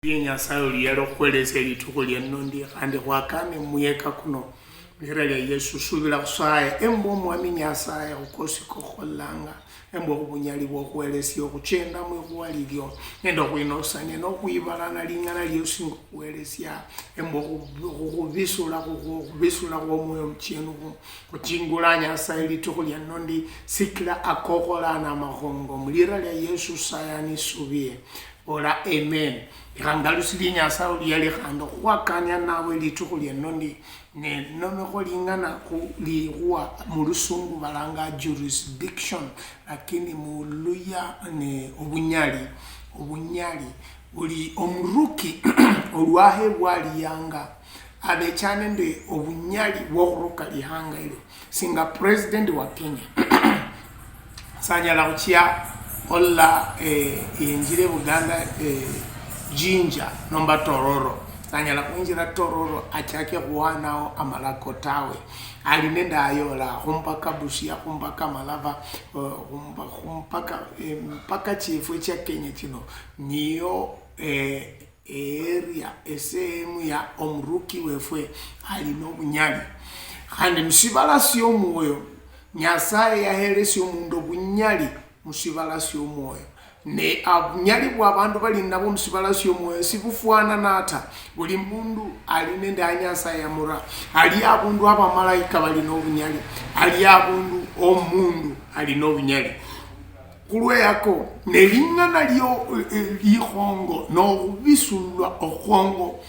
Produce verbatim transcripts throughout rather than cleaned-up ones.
Ye Nyasaye oli yali okhukhwelesia litukhu lienno ndi, khandi khwakane mumuyeka kuno. Lira lia Yesu, subila khusaye, embwa Omwami Nyasaye khukosi kokholanga, embwa khubunyali bwokhwelesia okhuchenda mwikhuwa lilio, nende okhwinosania nokhwibalana ling'ana liosi ngokhuwelesia, embwa khu-, khu-, khubisula khu-, khu-, khubisula khwomwoyo muchienu khu-, khuchingula Nyasaye litukhu lienno ndi, sikila akokholana amakhongo. Mulira lia Yesu saya nisubie. Ola amen. Lekha ngalusilie Nyasaye oluyali khandi okhukhwakania nawe litukhu lienno ndi, ne nomekho ling'ana khu likhuwa mulusungu balanga jurisdiction, lakini muluya ne obunyali. Obunyali buli omuruki olwahebwa liyanga abecha nende obunyali bwokhuruka lihanga elio singa president wa Kenya. Sanyala khuchia olola, eh, yenjire Buganda, eh, Jinja nomba Tororo. Sanyala khwinjira Tororo achake khuhanao amalako tawe. Ali nende ayola khumpaka Busia, khumpaka Malava, eh, khumpa-, khumpaka, eh, mpaka chiefwe chia Kenya chino niyo, eh, earea, esehemu ya omuruki wefwe ali nobunyali. Khandi musibala siomwoyo, Nyasaye yahelesia omundu obunyali musibala siomwoyo. Ne obunyali bwa abandu bali nabo musibala siomwoyo sibufwanana ta. Buli mundu ali nende a Nyasaye yamura. Ali abundu abamalaika bali nobunyali, ali abundu omundu ali nobunyali. Khulweyako, ne ling'ana lio, eh, likhongo, nokhubisulwa okhwongo,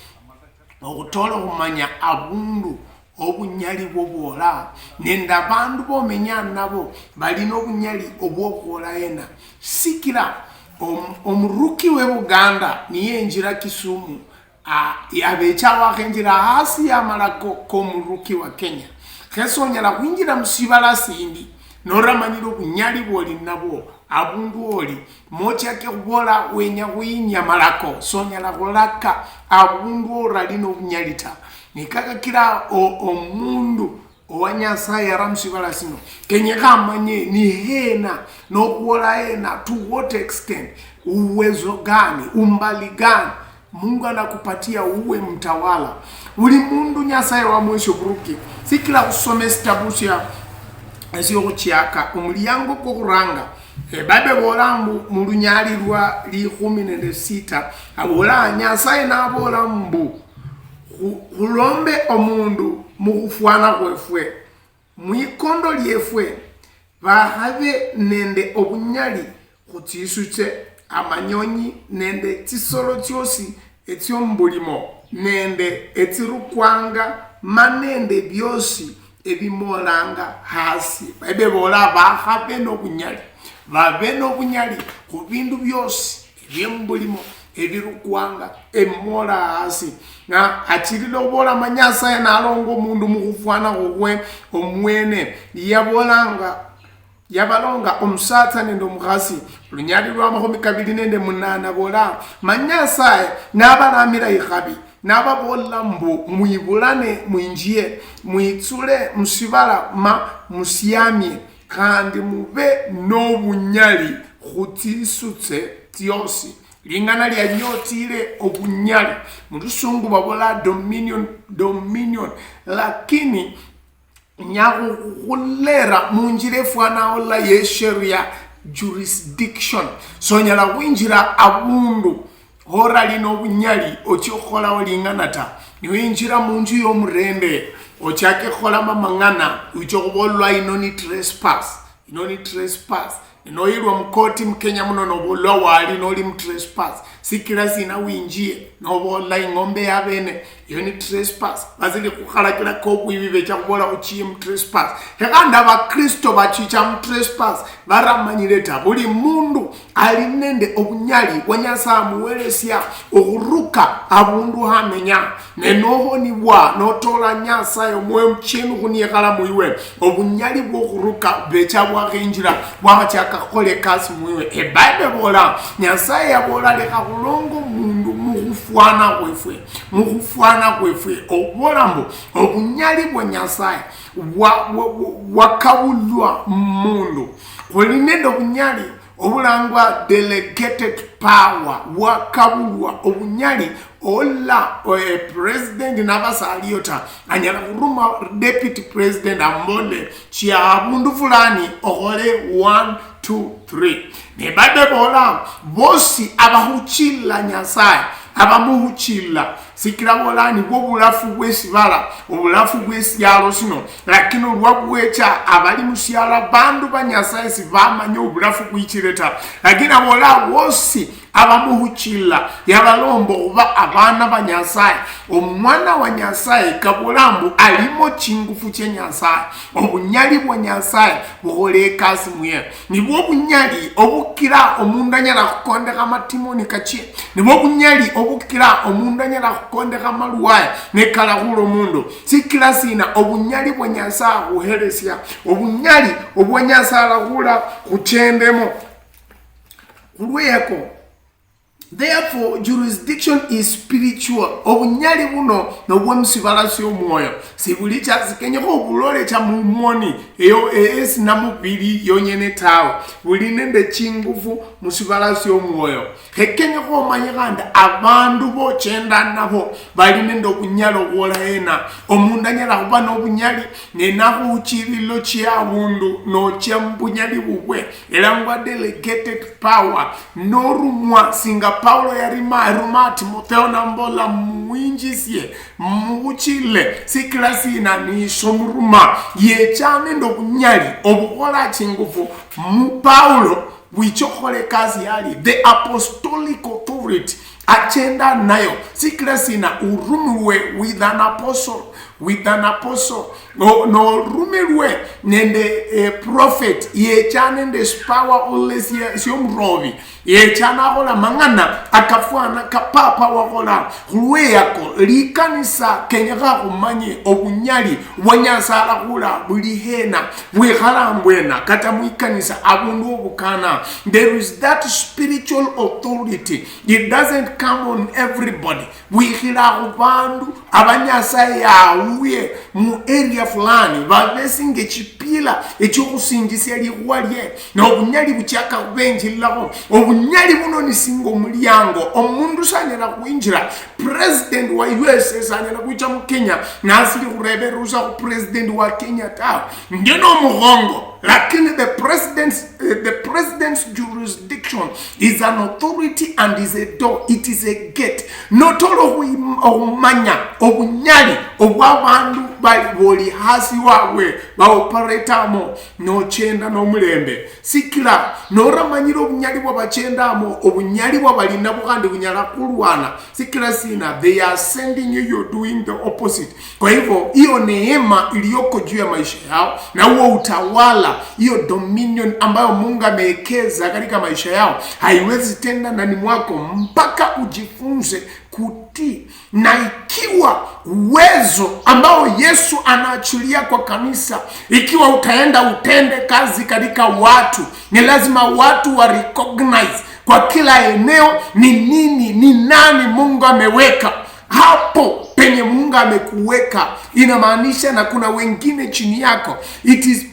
okhutola okhumanya abundu obunyali bwobola, nende abandu bomenya nabo bali nobunyali obwokhwola ena. Sikila om-, omuruki we Buganda niyenjira Kisumu, a, yabecha wakhenjira hasi ya malako komuruki wa Kenya. Khe sonyala khwinjira musibala sindi noramanyire obunyali bwoli nabwo abundu oli, mochake khubola wenya khuyinya malako, sonyala khulaka abundu orali nobunyali ta. Nikakakira o-, omundu owa Nyasaye yara musibala sino, kenyekha amanye ni hena, nokhuola hena, to what extent, uwezo gani, umbali gani Mungu anakupatia uwe mtawala. Buli mundu Nyasaye wamwesha oburuki. Sikila khusoma esitabu sia, esiokhuchiaka, omuliango kwokhuranga. Eh, Bible bola mbu mulunyali lwa likhumi nende sita, abola Nyasaye nabola mbu, Khu-, khulombe omundu mukhufwana khwefwe, mwikondo liefwe, bakhabe nende obunyali khutsisutse, amanyonyi nende tsisolo tsiosi etsiombulimo, nende etsirukwanga, ma nende biosi ebimolanga hasi. Bible bola bakhabe nobunyali, babe nobunyali khubindu biosi ebiemubulimo, ebirukwanga, ebimola hasi. Na achilile obola ma Nyasaye nalonga omundu mukhufwana khukwe omwene, yabolanga, yabalonga omusatsa nende omukhasi. Lunyali lwa makhumi kabili nende munane abola, ma Nyasaye nabalamila ikhabi, nababola mbu, mwibulane, mwinjie, mwitsule musibala ma musiamie, khandi mube nobunyali khutsisutse tsiosi. Lingana lianyotile obunyali, mulusungu babola dominion, dominion, lakini nyakhukhulera munjira efwana ola yesheria, jurisdiction. Sonyala khwinjira abundu horali nobunyali ochie okhukholao ling'ana ta. Niwinjira munju yomurende, ochake khukholamo amang'ana, wicha okhubolwa ino ni trespass, ino ni trespass. Noyilwa mukoti mukenya muno nobolwa wali noli mu trespass. Sikila sina winjie nobola ing'ombe ya bene, iyo ni trespass. Basili khukhalakila kobwibi becha khubola uchie mu trespass. He khandi abakristo bachicha mu trespass baramanyire ta. Buli mundu ali nende obunyali bwa Nyasaye amuwelesia okhuruka abundu hamenya. Ne nohonibwa, notola Nyasaye omwoyo omuchenu khuniekhala mwiwe, obunyali bwokhuruka becha bwakhenjira, bwakhachaka khukhola ekasi mwiwe. Ebible ebola, Nyasaye yabola, lekha khulonga omundu mukhufwana khwefwe, mukhufwana khwefwe. Obola mbu obunyali bwa Nyasaye bwa-, bwa-, bwa-, bwakabulwa mumundu. Khuli nende obunyali obulangwa delegated power, bwakabulwa obunyali. Ola eh, president nabasaliyo ta, anyala khuruma deputy president amubole chia abundu fulani okhole one two three. Ne Bible bola bosi abahuchilila Nyasaye abamuhuchilila, sikila bola nibwo obulafu bwesibala, obulafu bwesialo sino. Lakini olwa bwecha abali musialo, abandu ba Nyasaye sibamanya obulafu bwichile ta. Lakini abola bosi abamuhuchilila, yabalomba okhuba abaana ba Nyasaye. Omwana wa Nyasaye kabola mbu alimo chingufu chia Nyasaye, obunyali bwa Nyasaye bukhola ekasi muye. Nibwo obunyali obukira omundu anyala khukondekha amatimoni kachie, nibwo obunyali obukira omundu anyala khukondekha amalwaye nekalakhula omundu. Sikila sina? Obunyali bwa Nyasaye akhuhelesia, obunyali obwa Nyasaye alakhula khuchendemo. Khulweyako, therefore, jurisdiction is spiritual. Obunyali buno nobwe musibala siomwoyo. Sibulicha, sikenyekha obulolecha mumoni eyo esi namubili yonyene tawe. Buli nende chingufu musibala siomwoyo. Khekenyekha omanye khandi abandu bochenda nabo bali nende obunyali okhwola hena. Omundu anyala khuba nobunyali ne nakhuchililo chia abundu nochia mubunyali bubwe. Elangwa delegated power. Norumwa singa Paulo yarima, aruma Timotheo nambola, muwinjisie, muwuchile, sikila sina nisho muruma. Yecha nende obunyali obukhola chingufu mu Paulo bwicha okhola ekasi yali, the apostolic authority achenda nayo. Sikila sina? Urumilwe with an apostle, with an apostle. No- norumilwe nende eh, prophet yecha nende shipawa ole sie- siomurobi, yecha nakhola mang'ana akafwana ka papa wakhola. Khulweyako, likanisa kenyekha khumanye obunyali bwa Nyasaye alakhula buli hena, bwikhala mbwena, kata mwikanisa abundu obukana. There is that spiritual authority. It doesn't come on everybody. Bwikhila khubandu aba Nyasaye yawuye mu area fulani, babe singa echipila echiokhusinjisia likhuwa lie, nobunyali buchaka khubenjililakho. Obunyali buno ni singa omuliango, omundu sanyala khwinjila. President wa U S A sanyala khwicha mu Kenya nasili khureba erusa khu president wa Kenya tawe. Ndio nomukhongo. Lakini the president's, eh, the president's jurisdiction is an authority and is a door, it is a gate. Notola okhwi- okhumanya obunyali obwabandu bali boli hasi wabwe baoperatamo, nochenda nomulembe. Sikila noramanyire obunyali bwabachendamo, obunyali bwabali nabo khandi bunyala khulwana. Sikila sina? They are sending you, you're doing the opposite. Kwa hivyo, hiyo neema iliyoko juu ya maisha yao na huo utawala, hiyo dominion ambayo Mungu amewekeza katika maisha yao, haiwezi tenda ndani mwako mpaka ujifunze kutii. Na ikiwa uwezo ambao Yesu anaachilia kwa kanisa, ikiwa utaenda utende kazi katika watu, ni lazima watu wa recognize kwa kila eneo ni nini, ni nani Mungu ameweka hapo penye Mungu amekuweka. Inamaanisha na kuna wengine chini yako. It is,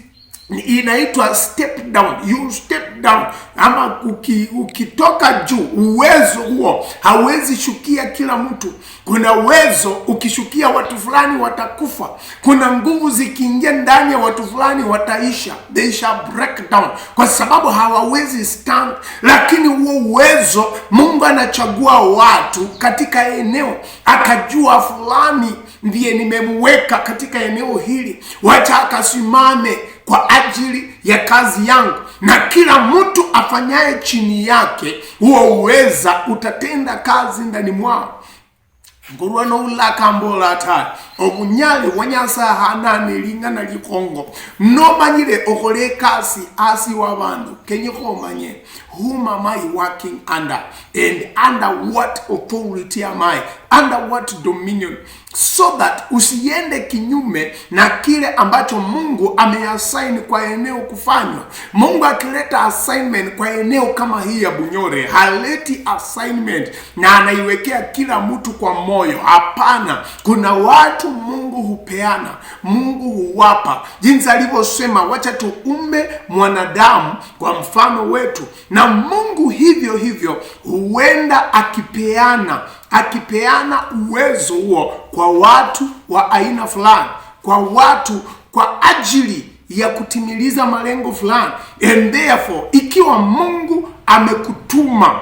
inaitwa step down. You step down. Ama uki, ukitoka juu, uwezo huo hawezi shukia kila mtu. Kuna uwezo ukishukia watu fulani watakufa. Kuna nguvu zikiingia ndani ya watu fulani wataisha, they shall break down, kwa sababu hawawezi stand. Lakini huo uwezo, Mungu anachagua watu katika eneo, akajua fulani ndiye nimemweka katika eneo hili, wacha akasimame kwa ajili ya kazi yangu, na kila mtu afanyaye chini yake, huo uweza utatenda kazi ndani mwao. Ngolwa noulaka mbola ta, obunyali bwa Nyasaye hanane ling'ana likhongo. Nomanyire okhola ekasi asi wa bandu, kenyekha omanye, whom am I working under and under what authority am I, under what dominion, so that usiende kinyume na kile ambacho Mungu ameassign kwa eneo kufanywa. Mungu akileta assignment kwa eneo kama hii ya Bunyore, haleti assignment na anaiwekea kila mtu kwa moja. moyo. Hapana, kuna watu Mungu hupeana, Mungu huwapa. Jinsi alivyosema, "Wacha tuumbe mwanadamu kwa mfano wetu." Na Mungu hivyo hivyo huenda akipeana, akipeana uwezo huo kwa watu wa aina fulani, kwa watu kwa ajili ya kutimiliza malengo fulani. And therefore, ikiwa Mungu amekutuma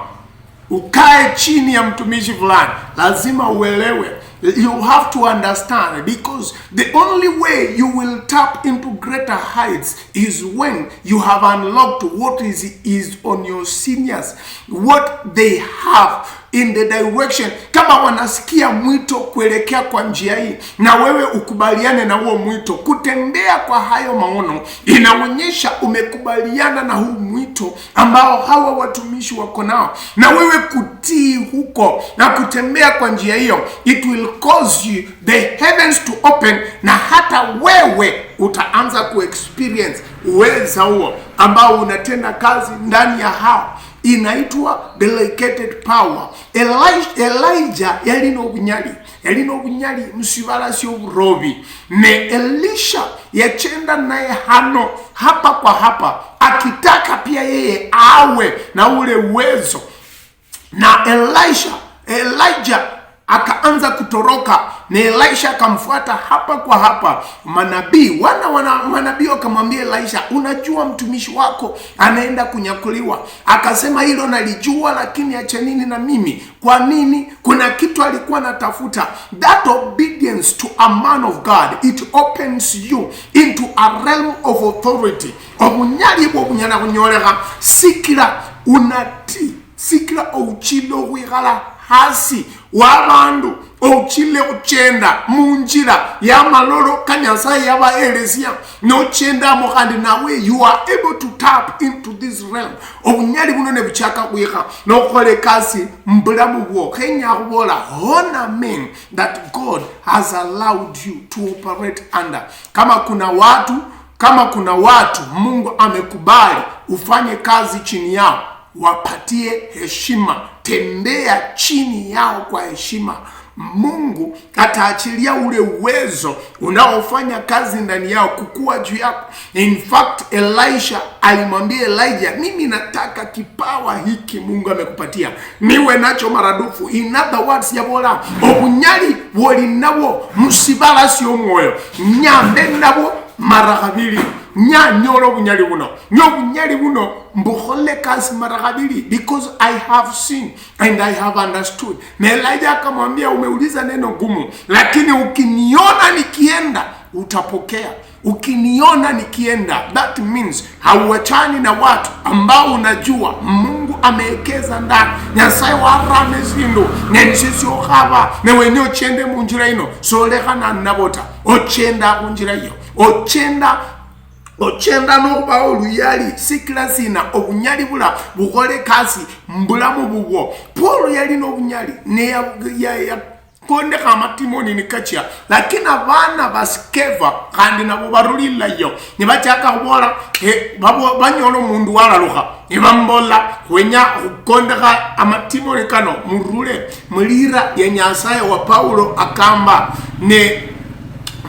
ukae chini ya mtumishi fulani, lazima uelewe. You have to understand, because the only way you will tap into greater heights is when you have unlocked what is, is on your seniors, what they have in the direction. Kama wanasikia mwito kuelekea kwa njia hii, na wewe ukubaliane na huo mwito, kutembea kwa hayo maono inaonyesha umekubaliana na huu mwito ambao hawa watumishi wako nao, na wewe kutii huko na kutembea kwa njia hiyo, it will cause you the heavens to open, na hata wewe utaanza kuexperience uweza huo ambao unatenda kazi ndani ya hao. Inaitwa delegated power. Eli- Elijah yali n'obunyali, yali n'obunyali mu sibala sy'oburobi. Ne Elisha yachenda naye hano, hapa kwa hapa, akitaka pia yeye awe na ule uwezo. Na Elisha, Elijah akaanza kutoroka, na Elisha akamfuata hapa kwa hapa. Manabii, wana, wana manabii wakamwambia Elisha, "Unajua mtumishi wako anaenda kunyakuliwa." Akasema, "Hilo nalijua, lakini achanini na mimi." Kwa nini? Kuna kitu alikuwa anatafuta. That obedience to a man of God, it opens you into a realm of authority. Obunyali bwo bunyala kunyolekha sikila unatii, sikila ouchile okhwikhala hasi wabandu, ouchile khuchenda munjila ya malolo ka Nyasaye yabaelesia, nochendamo khandi nawe, you are able to tap into this realm. Obunyali buno nebuchaka khwikha nokhukhola ekasi mubulamu bwo, khenya khubola, honor men that God has allowed you to operate under. Kama kuna watu, kama kuna watu Mungu amekubali ufanye kazi chini yao, wapatie heshima, tembea chini yao kwa heshima. Mungu ataachilia ule uwezo unaofanya kazi ndani yao kukua juu yako. In fact, Elisha alimwambia Elijah, "Mimi nataka kipawa hiki Mungu amekupatia, niwe nacho maradufu." In other words, yabola, "Obunyali bwoli nabwo musibala sy'omwoyo, nyambe nabwo mara khabili." Nyanyola obunyali buno, nyo obunyali buno mbukhole kasi mara khabili, because I have seen and I have understood. Na Elijah akamwambia, "Umeuliza neno gumu, lakini ukiniona nikienda, utapokea." Ukiniona nikienda, that means hauachani na watu ambao unajua Mungu ameekeza ndani. Nyasaye warama esindu, ne nisyo syokhaba, ne wenya ochende munjira ino, solekhana nabo ta. Ochenda khunjira iyo. Ochenda, ochenda nokhubaho oluyali. Sikila sina? Obunyali bula bukhole kasi mbulamu bubwo. Paul yali nobunyali, ne ya, ya, ya kondekha amatimoni nikachia, lakini abana ba Skeva khandi nabo barulila iyo, nibachaka khubola, eh, babo-, banyola omundu walalukha, nibamubola, "Khwenya khukondekha amatimoni kano, murule mulira ya Nyasaye wa Paulo akamba." Ne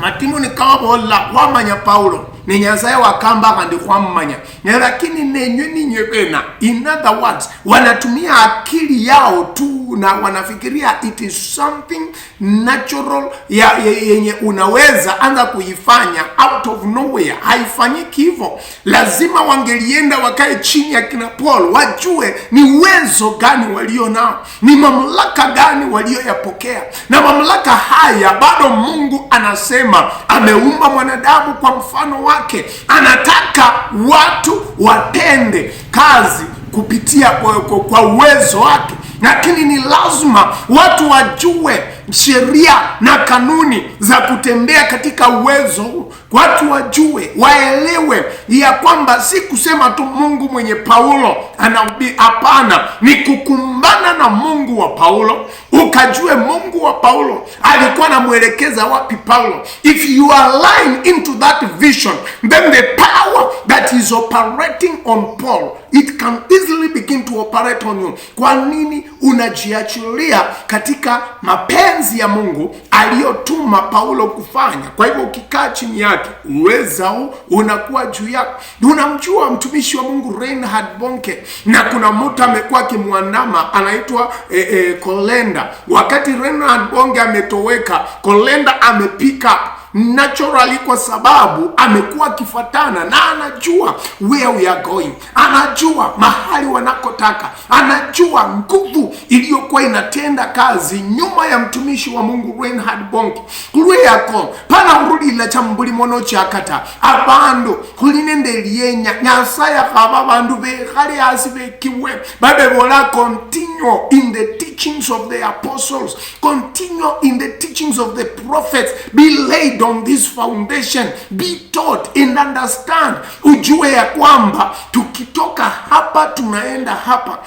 matimoni kababola, "Khwamanya Paulo, ne Nyasaye wakamba khandi khwamumanya." Ne lakini nenywe ninywe bena. In other words, wanatumia akili yao tu na wanafikiria it is something natural ya, ya, yenye unaweza anza kuifanya out of nowhere. Haifanyiki hivyo. Lazima wangelienda wakae chini ya kina Paul, wajue ni uwezo gani walio nao, ni mamlaka gani walioyapokea. Na mamlaka haya bado Mungu anasema ameumba mwanadamu kwa mfano wake. Anataka watu watende kazi kupitia kwa, kwa, kwa uwezo wake, lakini ni lazima watu wajue sheria na kanuni za kutembea katika uwezo huu. Watu wajue, waelewe ya kwamba si kusema tu Mungu mwenye Paulo anahubiri, hapana, ni kukumbana na Mungu wa Paulo, Ukajue Mungu wa Paulo alikuwa anamwelekeza wapi Paulo. If you align into that vision, then the power that is operating on Paul, it can easily begin to operate on you. Kwa nini unajiachilia katika mapenzi ya Mungu aliyotuma Paulo kufanya? Kwa hivyo ukikaa chini yake, uweza huu unakuwa juu yako. Unamjua mtumishi wa Mungu Reinhard Bonnke, na kuna mtu amekuwa akimwandama anaitwa eh, eh, Kolenda. Wakati Reinhard Bonnke ametoweka, Kolenda amepick up naturally, kwa sababu amekuwa akifatana na anajua where we are going, anajua mahali wanakotaka, anajua nguvu iliyokuwa inatenda kazi nyuma ya mtumishi wa Mungu Reinhard Bonnke. Kulwe yako pana urulila cha mbuli mono chakata abandu khuli nende lienya. Nyasaye akhaba abandu bekhale hasi bekibwe, babe bola, "Continue in the teachings of the apostles, continue in the teachings of the prophets, be laid on this foundation, be taught and understand." Ujue ya kwamba tukitoka hapa tunaenda hapa.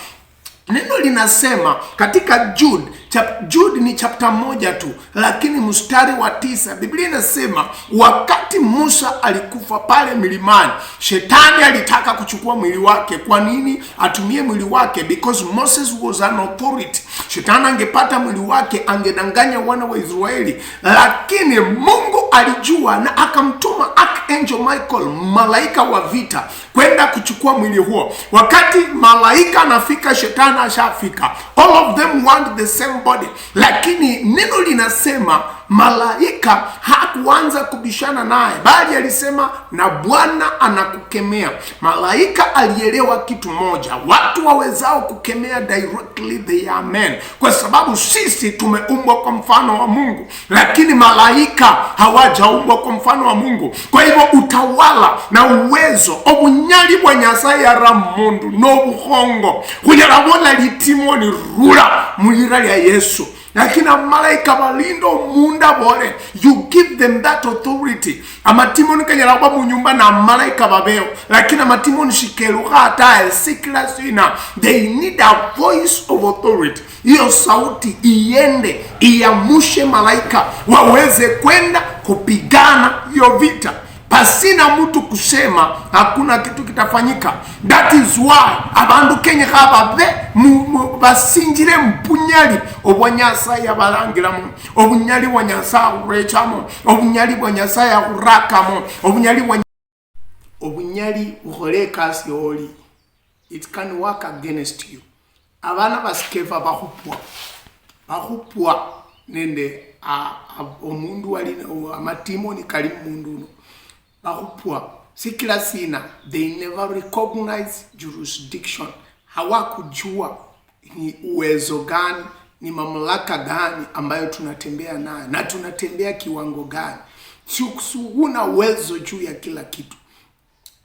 Neno linasema katika Jude, chap, Jude ni chapter moja tu, lakini mstari wa tisa, Biblia inasema wakati Musa alikufa pale milimani, shetani alitaka kuchukua mwili wake. Kwa nini atumie mwili wake? Because Moses was an authority. Shetani angepata mwili wake, angedanganya wana wa Israeli, lakini Mungu alijua na akamtuma Archangel Michael, malaika wa vita, kwenda kuchukua mwili huo. Wakati malaika anafika, shetani ashafika. All of them want the same body, lakini neno linasema malaika hakuanza kubishana naye, bali alisema, "Na Bwana anakukemea." Malaika alielewa kitu moja: watu wawezao kukemea directly, they are men, kwa sababu sisi tumeumbwa kwa mfano wa Mungu, lakini malaika hawajaumbwa kwa mfano wa Mungu. Kwa hivyo utawala na uwezo, obunyali bwa Nyasaye yara mundu, nobukhongo, khunyala bola litimoni, "Rula," mulira lya Yesu. Lakini amalaika balinda omundu abole, you give them that authority. Amatimoni kanyala khuba munyumba na amalaika babeo, lakini amatimoni shikelukha tawe, sikila sina, they need a voice of authority. Hiyo sauti iende, iamushe malaika waweze kwenda kupigana hiyo vita. Pasina mtu kusema, hakuna kitu kitafanyika. That is why abandu kenyekha babe mu, mu, basinjire mubunyali obwa Nyasaye yabalangilamo, obunyali bwa Nyasaye akhurechamo, obunyali bwa Nyasaye akhurakamo, obunyali bwa, obunyali bukhole ekasi oli. It can work against you. Abana ba Skeva bakhupwa, bakhupwa nende a, a, omundu wali na- o- amatimoni kali mumundu uno, bakhupwa. Sikila sina? They never recognize jurisdiction. Hawakujua ni uwezo gani, ni mamlaka gani ambayo tunatembea nayo, na tunatembea kiwango gani. Siukusu- huna uwezo juu ya kila kitu.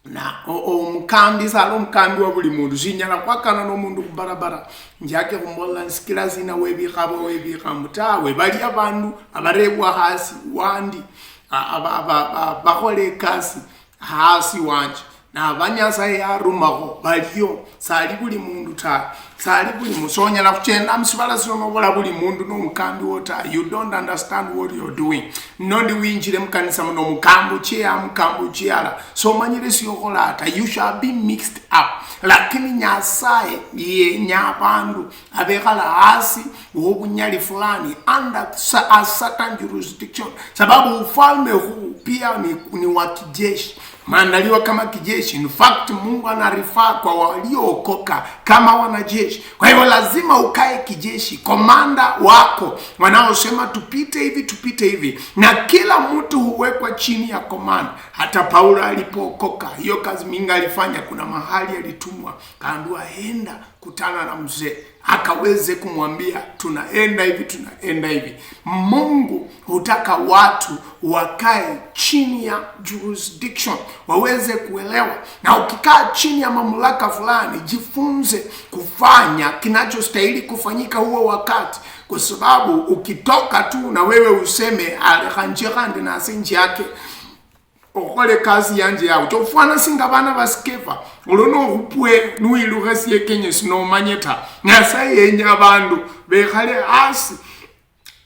Na o- o- omukambi sali omukambi wa buli mundu. Sinyala khwakana nomundu khubarabara njake khumbola, "Sikila sina webikha aba webikha mbu?" Tawe. Bali abandu abarebwa hasi wandi, a- aba- aba- aba- bakhola ekasi hasi wanje, na ba Nyasaye yarumakho balio. Sali buli mundu ta, sali buli mu- sonyala khuchenda musibala sino nobola buli mundu nomukambi wo ta. You don't understand what you're doing. Nondi winjire mukanisa muno, mukambi uchie ya, mukambi uchie ala, somanyire siokhola ta. You shall be mixed up. Lakini Nyasaye yenya abandu abekhala hasi wobunyali fulani, under sa- a certain jurisdiction, sababu ufalme huu pia ni, ni wa kijeshi. Maandaliwa kama kijeshi. In fact, Mungu anarifaa kwa waliookoka kama wanajeshi. Kwa hivyo lazima ukae kijeshi, komanda wako wanaosema, "Tupite hivi, tupite hivi," na kila mtu huwekwa chini ya komanda. Hata Paulo alipookoka, hiyo kazi mingi alifanya, kuna mahali alitumwa, kaambiwa, "Enda kutana na mzee, akaweze kumwambia tunaenda hivi, tunaenda hivi." Mungu hutaka watu wakae chini ya jurisdiction, waweze kuelewa. Na ukikaa chini ya mamlaka fulani, jifunze kufanya kinachostahili kufanyika huo wakati, kwa sababu ukitoka tu na wewe useme, "Alekha nje khandi nase njake," okhola ekasi yanje yawe. Chofwana singa bana ba Skefa, olwo nokhupwe nuwiluha esiekenyesi nomanye ta. Nyasaye yenya abandu bekhale hasi,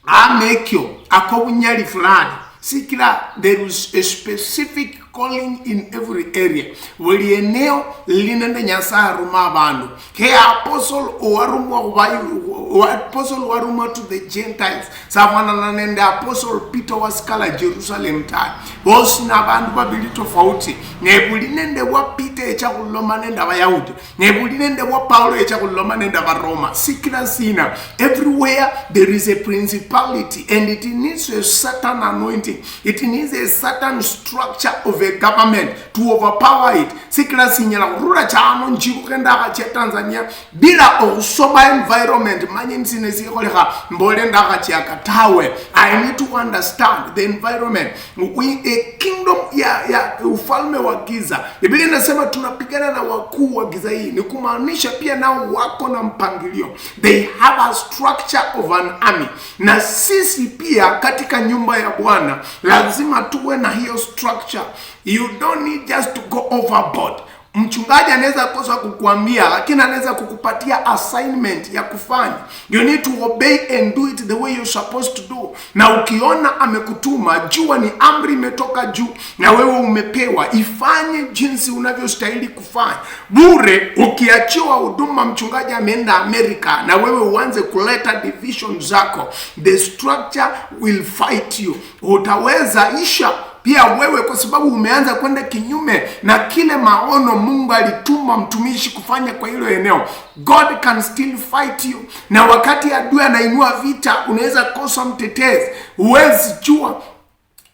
amekyo akobunyali fulani, sikila there is a specific calling in every area. Buli eneo lili nende Nyasaye aruma abandu. Khe apostle owarumwa khubayu, apostle owarumwa to the Gentiles, safanana nende apostle Peter wasikala Jerusalem tawe. Bosi nabandu babili tofauti. Ne buli nende bwa Peter echa khuloma nende Abayahudi, ne buli nende bwa Paulo echa khuloma nende Abaroma. Sikila sina, everywhere there is a principality and it needs a certain anointing. It needs a certain structure of a government to overpower it. Sikila sinyala khurula chano njibukhe ndakhachia Tanzania bila okhusoma environment, manye nisina esikholekha mbole ndakhachiaka tawe. I need to understand the environment. We, a kingdom ya, ya ufalme wa giza. Biblia inasema tunapigana na wakuu wa giza hii. Ni kumaanisha pia nao wako na mpangilio. They have a structure of an army. Na sisi pia katika nyumba ya Bwana lazima tuwe na hiyo structure. You don't need just to go overboard. Mchungaji anaweza kosa kukuambia, lakini anaweza kukupatia assignment ya kufanya. You need to obey and do it the way you're supposed to do. Na ukiona amekutuma, jua ni amri imetoka juu, na wewe umepewa, ifanye jinsi unavyostahili kufanya. Bure, ukiachiwa huduma, mchungaji ameenda Amerika, na wewe uanze kuleta division zako, the structure will fight you. Utaweza isha pia wewe, kwa sababu umeanza kwenda kinyume na kile maono Mungu alituma mtumishi kufanya kwa hilo eneo. God can still fight you. Na wakati adui anainua vita, unaweza kosa mtetezi. Huwezi jua,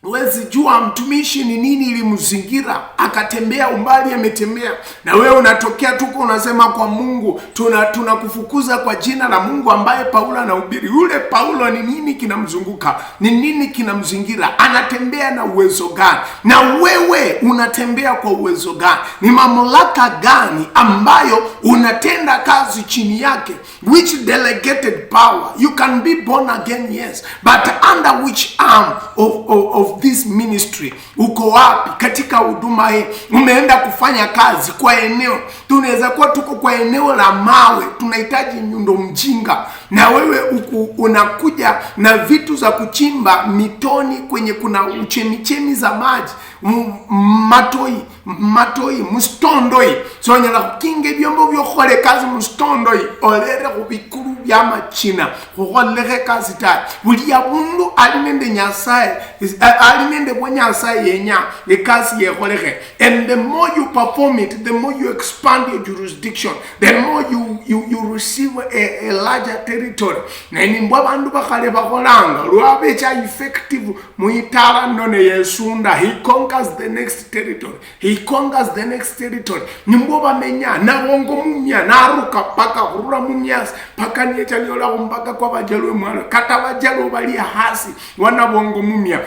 huwezi jua mtumishi ni nini ilimzingira, akatembea umbali ametembea, na wewe unatokea tu unasema kwa Mungu, tuna tunakufukuza kwa jina la Mungu ambaye Paulo anahubiri. Yule Paulo, ni nini kinamzunguka? Ni nini kinamzingira? Anatembea na uwezo gani? Na wewe unatembea kwa uwezo gani? Ni mamlaka gani ambayo unatenda kazi chini yake? Which delegated power? You can be born again, yes, but under which arm of, of, of this ministry? Uko wapi katika huduma hii? Umeenda kufanya kazi kwa eneo, tunaweza kuwa tuko kwa eneo la mawe, tunahitaji nyundo mjinga, na wewe uku, unakuja na vitu za kuchimba mitoni kwenye kuna uchemichemi za maji, m- matoi, matoi, musitondoi. So onyala khukinga ebyombo byokhukhola ekasi musitondoi, olere khubikulu byamachina khukholekha ekasi tawe. Buli abundu ali nende Nyasaye, is- a- ali nende bwa Nyasaye yenya ekasi yekholekhe. And the more you perform it, the more you expand your jurisdiction, the more you, you, you receive a, a larger territory. Naye nimbwa abandu bakhale bakholanga, lwabecha effective muitala none yesunda, he conquers the next territory. He conquers the next territory. Nimbwo bamenya, nabongo mumia, naruka paka khurula mumiasi, paka niyecha niyola khumbaka kwa Bajaluo mwalo. Kata Bajaluo bali hasi, wa nabongo mumia.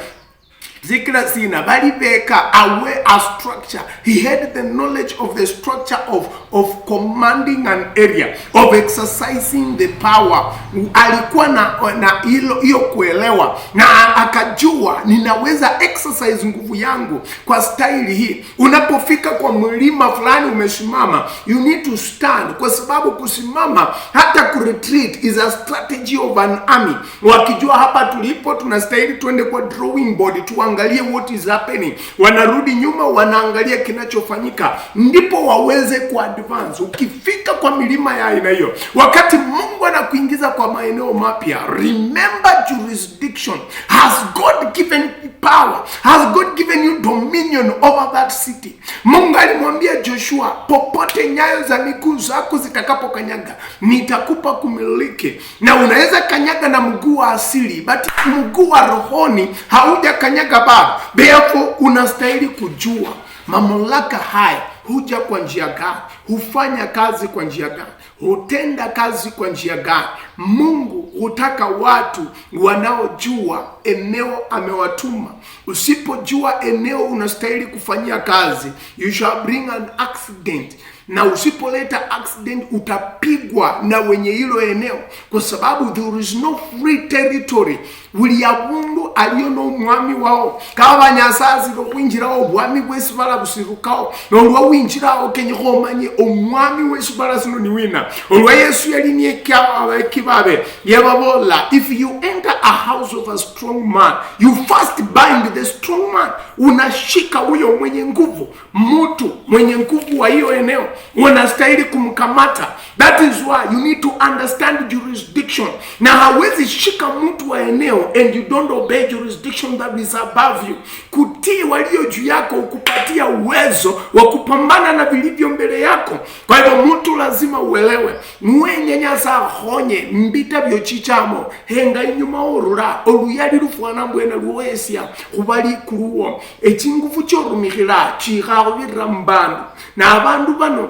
Sikila sina, bali beka aware a structure. He had the knowledge of the structure of, of commanding an area, of exercising the power. Alikuwa na, na ilo, hiyo kuelewa, na akajua ninaweza exercise nguvu yangu kwa style hii. Unapofika kwa mlima fulani umesimama, you need to stand, kwa sababu kusimama hata kuretreat is a strategy of an army. Wakijua hapa tulipo, tunastahili twende kwa drawing board, tuangalie what is happening. Wanarudi nyuma, wanaangalia kinachofanyika, ndipo waweze kuadvance. Ukifika kwa milima ya aina hiyo, wakati Mungu anakuingiza kwa maeneo mapya, remember jurisdiction. Has God given power? Has God given you dominion over that city? Mungu alimwambia Joshua, popote nyayo za miguu zako zitakapokanyaga, nitakupa kumiliki. Na unaweza kanyaga na mguu wa asili, but mguu wa rohoni haujakanyaga bado. Therefore, unastahili kujua mamlaka haya huja kwa njia gani, hufanya kazi kwa njia gani, hutenda kazi kwa njia gani. Mungu hutaka watu wanaojua eneo amewatuma. Usipojua eneo unastahili kufanyia kazi, you shall bring an accident. Na usipoleta accident, utapigwa na wenye hilo eneo, kwa sababu there is no free territory. Buli abundu aliyo n'omwami wao. Kaba Nyasaye asiri okhwinjirawo, obwami bwesibala busirukao. Nolwa winjirawo, kenyekha omanye omwami wesibala sino ni wina. Olwa Yesu yali niye kia-, abaeki babe, yababola, "If you enter a house of a strong man, you first bind the strong man." Unashika huyo mwenye nguvu, mtu mwenye nguvu wa hiyo eneo, unastahili kumkamata. That is why you need to understand jurisdiction. Na hawezi shika mtu wa eneo and you don't obey jurisdiction that is above you. Kutii walio juu yako ukupatia uwezo wa kupambana na vilivyo mbele yako. Kwa hivyo, mtu lazima uelewe, nuwe Nyasaye akhonye mbita byochichamo, henga inyuma orura oluyali lufwana mbwena lwoyesia khuba likuluwo. Echingufu chorumikhila chikha khubirira mubandu, na abandu bano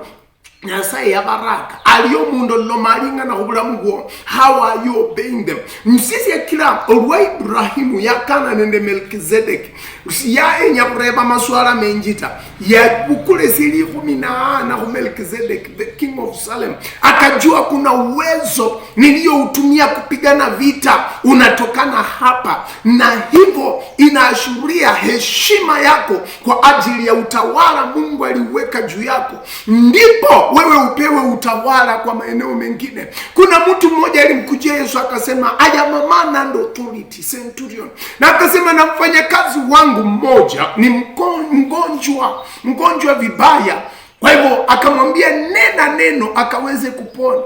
Nyasaye yabaraka. Ali omundu oluloma alingana khubulamu bwo. How are you obeying them? Msisi akila olwa Ibrahimu yakana nende Melkizedek, siyayenya khureba maswala menji ta. Yabukula esili ikhumi na ana khu Melkizedek, the king of Salem. Akajua kuna uwezo niliyoutumia kupigana vita unatokana hapa, na hivyo inaashiria heshima yako kwa ajili ya utawala Mungu aliweka juu yako. Ndipo wewe upewe utawala kwa maeneo mengine. Kuna mtu mmoja alimkujia Yesu akasema, "I am a man under authority, centurion." Na akasema, "Na mfanyakazi wangu mmoja ni mko-, mgonjwa, mgonjwa vibaya." Kwa hivyo akamwambia, "Nena neno akaweze kupona."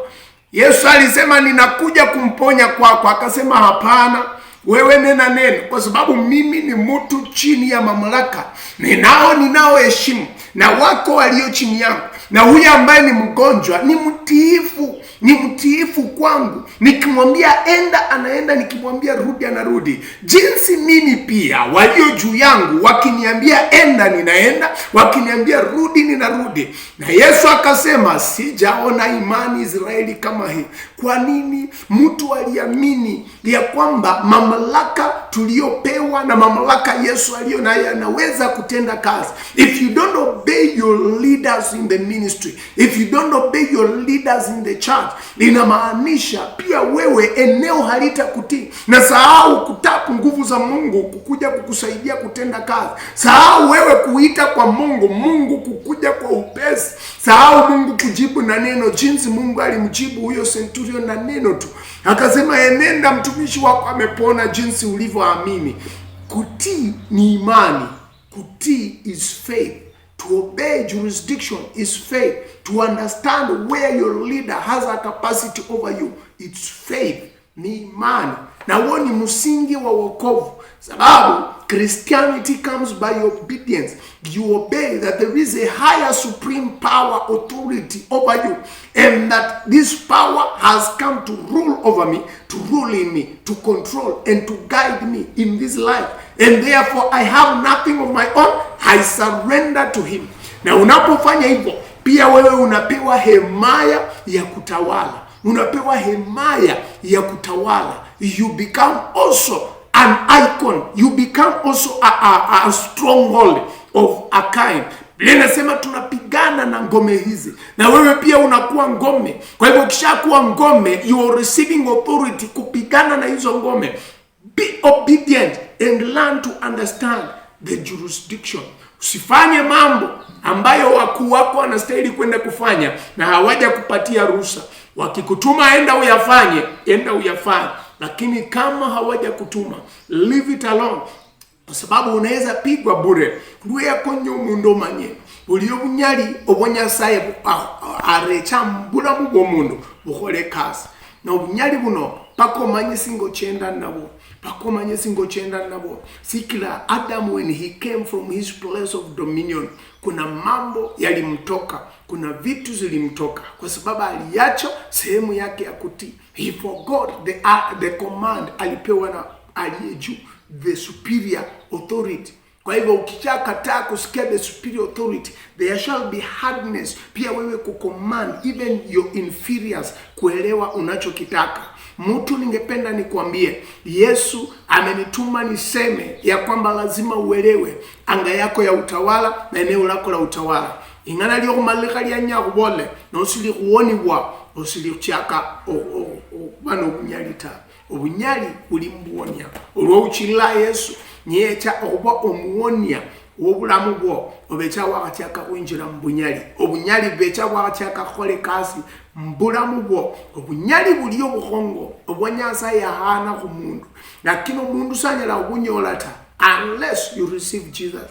Yesu alisema, "Ninakuja kumponya kwako." Akasema, "Hapana, wewe nena neno, kwa sababu mimi ni mtu chini ya mamlaka. Ninao, ninao heshima, na wako walio chini yangu. Na huyu ambaye ni mgonjwa ni mtiifu, ni mtiifu kwangu. Nikimwambia enda, anaenda, nikimwambia rudi, anarudi. Jinsi mimi pia, walio juu yangu wakiniambia enda, ninaenda, wakiniambia rudi, ninarudi." Na Yesu akasema, "Sijaona imani Israeli kama hii." Kwa nini? Mtu aliamini ya kwamba mamlaka tuliyopewa na mamlaka Yesu aliyo nayo yanaweza kutenda kazi. If you don't obey your leaders in the ministry, if you don't obey your leaders in the church, inamaanisha pia wewe eneo halitakutii. Na sahau kutap nguvu za Mungu kukuja kukusaidia kutenda kazi. Sahau wewe kuita kwa Mungu, Mungu kukuja kwa upesi. Sahau Mungu kujibu na neno, jinsi Mungu alimjibu huyo centurion na neno tu. Akasema, "Enenda, mtumishi wako amepona jinsi ulivyoamini." Kutii ni imani. Kutii is faith. To obey jurisdiction is faith. To understand where your leader has a capacity over you, it's faith. Ni imani. Na huo ni msingi wa wokovu. Sababu Christianity comes by obedience. You obey that there is a higher supreme power, authority over you, and that this power has come to rule over me, to rule in me, to control and to guide me in this life. And therefore I have nothing of my own. I surrender to him. Na unapofanya hivyo, pia wewe unapewa himaya ya kutawala. Unapewa himaya ya kutawala. You become also an icon. You become also a, a, a stronghold of a kind. Biblia inasema tunapigana na ngome hizi, na wewe pia unakuwa ngome. Kwa hivyo, ukishakuwa ngome, you are receiving authority kupigana na hizo ngome. Be obedient and learn to understand the jurisdiction. Usifanye mambo ambayo wakuu wako wanastahili kwenda kufanya na hawaja kupatia ruhusa. Wakikutuma enda uyafanye, enda uyafanye. Lakini kama hawaja kutuma, leave it alone. Kwa sababu unaweza pigwa bure. Lwekha konye omundu omanye buli obunyali obwa Nyasaye bu-, a-, a-, arecha mubulamu bw'omundu bukhole ekasi. Na obunyali buno, paka omanye singa ochenda nabo. Paka omanye singa ochenda nabo. Sikila Adam, when he came from his place of dominion, kuna mambo yalimtoka, kuna vitu zilimtoka, kwa sababu aliacha sehemu yake ya kutii. He forgot the, uh, the command alipewa na aliye juu, the superior authority. Kwa hivyo, ukishakataa kusikia the superior authority, there shall be hardness. Pia wewe kucommand even your inferiors kuelewa unachokitaka. Mtu, ningependa nikwambie, Yesu amenituma niseme ya kwamba lazima uelewe anga yako ya utawala na eneo lako la utawala. Ing'ana liokhumalirikha lianya khuboole, nosili khuwonibwa, osili khuchiaka o-, o-, okhuba nobunyali ta. Obunyali buli mubuwonia. Olwa uchilila Yesu, niyecha okhuba omuwonia wobulamu bwo, obecha wakhachiaka khwinjila mubunyali. Obunyali bubecha bwakhachiaka khukhola ekasi mubulamu bwo. Obunyali buli obukhongo obwa Nyasaye yahana khumundu, lakini omundu sanyala khubunyola ta unless you receive Jesus.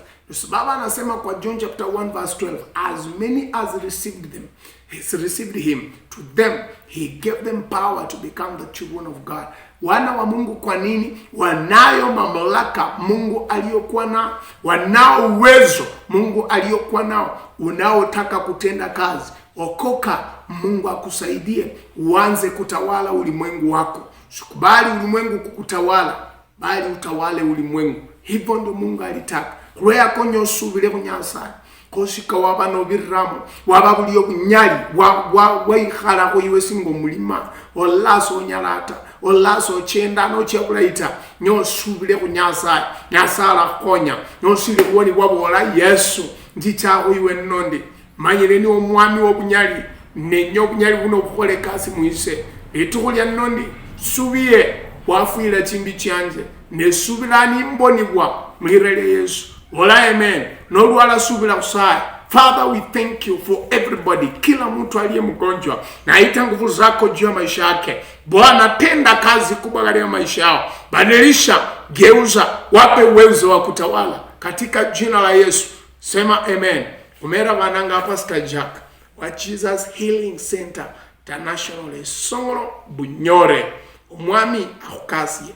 Baba anasema kwa John chapter one verse twelve, "As many as received them, has received him, to them he gave them power to become the children of God." Wana wa Mungu. Kwa nini? Wanayo mamlaka Mungu aliyokuwa nao, wanao uwezo Mungu aliyokuwa nao. Unaotaka kutenda kazi, okoka, Mungu akusaidie uanze kutawala ulimwengu wako. Sikubali ulimwengu kukutawala, bali utawale ulimwengu. Hivyo ndio Mungu alitaka. Khulweyako nyosubile khu Nyasaye. Koshika waba nobiriramo, waba buli obunyali, wa-, wa-, waikhalakho iwe singa omulima, olala sonyala ta, olala sochenda nochia bulayi ta, nyosubile khu Nyasaye, Nyasaye alakhukhonya. Nosili khuwonibwa, bola, "Yesu, ndichakho iwe nnondi." Manyire ni omwami wobunyali, nenya obunyali buno obukhole ekasi mwise. Litukhu lia nnondi, subiye wafwila chimbi chianje, nesubila nimbonibwa mwira lia Yesu. Bola amen. Nolwala subila khusaye. Father, we thank you for everybody. Kila mtu aliye mgonjwa, naita nguvu zako juu ya maisha yake. Bwana, tenda kazi kubwa katika maisha yao. Badilisha, geuza, wape uwezo wa kutawala katika jina la Yesu. Sema amen. Omera bananga Pastor Jack wa Jesus Healing Center International, Esongolo, Bunyore. Omwami akhukasie.